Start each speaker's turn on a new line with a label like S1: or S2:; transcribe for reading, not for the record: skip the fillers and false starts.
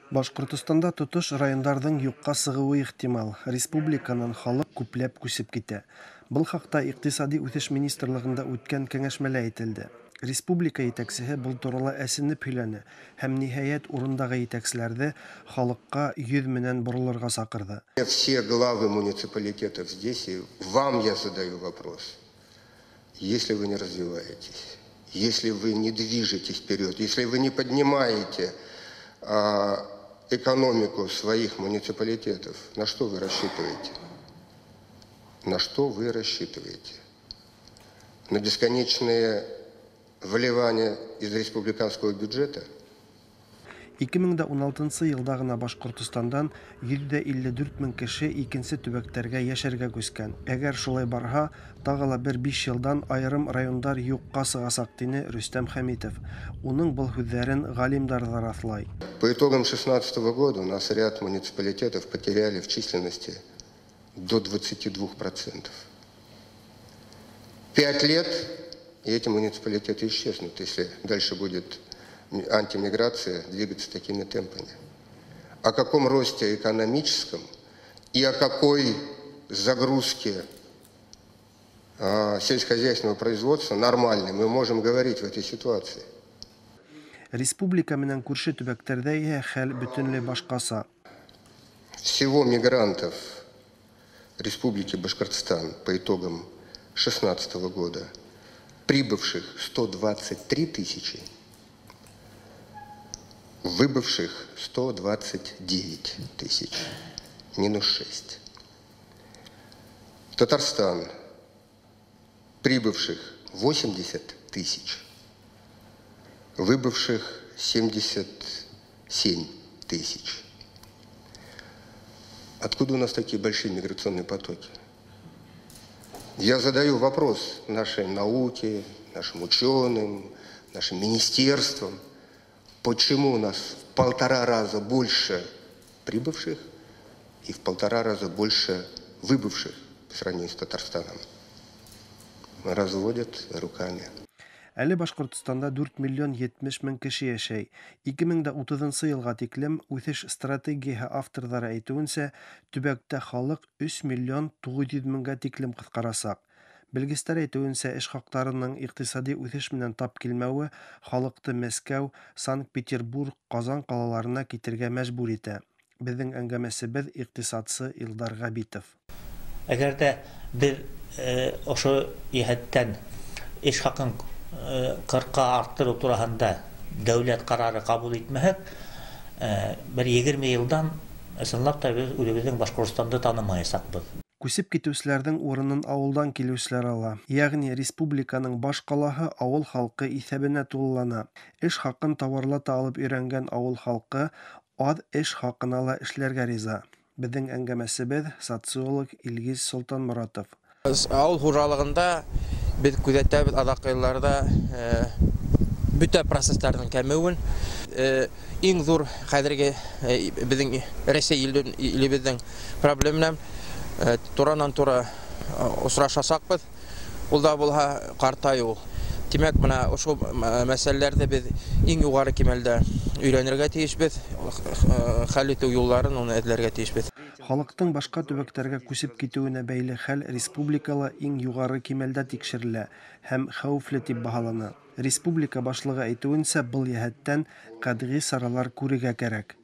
S1: Башкортостанда тотыш райондарҙың юҡҡа сығыуы ихтимал. Республиканан халыҡ күпләп күсеп китә. Был хаҡта Иҡтисади үҫеш министрлығында үткән кәңәшмәлә әйтелде. Республика етәксеһе был турала әсенеп һөйләне һәм ниһайәт урындағы етәкселәрҙе халыҡҡа йөҙ менән боролорға саҡырҙы.
S2: Все главы муниципалитетов здесь, и вам я задаю вопрос. Если вы не развиваетесь, если вы не движетесь вперед, если вы не поднимаете экономику своих муниципалитетов, на что вы рассчитываете? На что вы рассчитываете? На бесконечные вливания из республиканского бюджета?
S1: 2016 йылда ғына Башҡортостандан 154 мең кеше икенсе төбәктәргә йәшәргә күскән. Әгәр шулай барһа, тағы ла бер 5 йылдан айырым райондар юҡҡа сығасаҡ, тине Рөстәм Хәмитов. Уның был һүҙҙәрен ғалимдар ҙа раҫлай.
S2: По итогам 2016 года у нас ряд муниципалитетов потеряли в численности до 22%. 5 лет, и эти муниципалитеты исчезнут, если дальше будет антимиграция двигаться такими темпами. О каком росте экономическом и о какой загрузке сельскохозяйственного производства нормальной мы можем говорить в этой ситуации?
S1: Республика менән күрше төбәктәрҙә иһә хәл бөтөнләй башҡаса.
S2: Всего мигрантов Республики Башкортостан по итогам 2016 года прибывших 123 тысячи, выбывших 129 тысяч, минус 6. Татарстан, прибывших 80 тысяч, выбывших 77 тысяч. Откуда у нас такие большие миграционные потоки? Я задаю вопрос нашей науке, нашим ученым, нашим министерствам. Почему у нас в 1,5 раза больше прибывших и в 1,5 раза больше выбывших по сравнению с Татарстаном? Разводят руками.
S1: Әле Башҡортостанда 4 миллион 70 мең кеше йәшәй. 2030 йылға тиклем үҫеш стратегияһы авторҙары әйтеүенсә, төбәктә халыҡ 3 миллион 900 меңгә тиклем ҡыҫҡарасаҡ. Белгестәр әйтеүенсә, эш хаҡтарының иҡтисади үҫеш менән тап килмәүе халыҡты Мәскәү, Санкт-Петербург, Ҡазан ҡалаларына китергә мәжбүр итә. Беҙҙең әңгәмәсебеҙ иҡтисадсы Илдар Ғәбитов.
S3: Әгәр ҙә беҙ ошо йәһәттән эш хаҡын 40-ҡа арттырыу тураһында дәүләт ҡарары ҡабул итмәһәк, бер 20 йылдан ысынлап та беҙ үҙебеҙҙең Башҡортостанды танымаясаҡбыҙ.
S1: Күсеп китеүселәрҙең урынын ауылдан килеүселәр ала. Йәғни республиканың баш ҡалаһы ауыл халҡы иҫәбенә тулылана. Эш хаҡын тауарлата алып өйрәнгән ауыл халҡы аҙ эш хаҡына ла эшләргә риза. Беҙҙең әңгәмәсебеҙ социолог Илгиз Солтанморатов.
S4: Ауыл хужалығында беҙ күҙәтәбеҙ аҙаҡ йылдарҙа бөтә процесстарҙың кәмеүен. Иң ҙур хәҙерге беҙҙең Рәсәй илебеҙҙең проблемынан туранан-тура осрашасаҡбыҙ. Ул да булһа ҡартайыу. Тимәк, бына ошо мәсьәләләрҙе беҙ иң юғары кимәлдә өйрәнергә тейешбеҙ, хәл итеү юлдарын уны эҙләргә тейешбеҙ.
S1: Халыҡтың башҡа төбәктәргә күсеп китеүенә бәйле хәл республикала иң юғары кимәлдә тикшерелә һәм хәүефле тип баһалана. Республика башлығы әйтеүенсә, был йәһәттән ҡәтғи саралар күрергә кәрәк.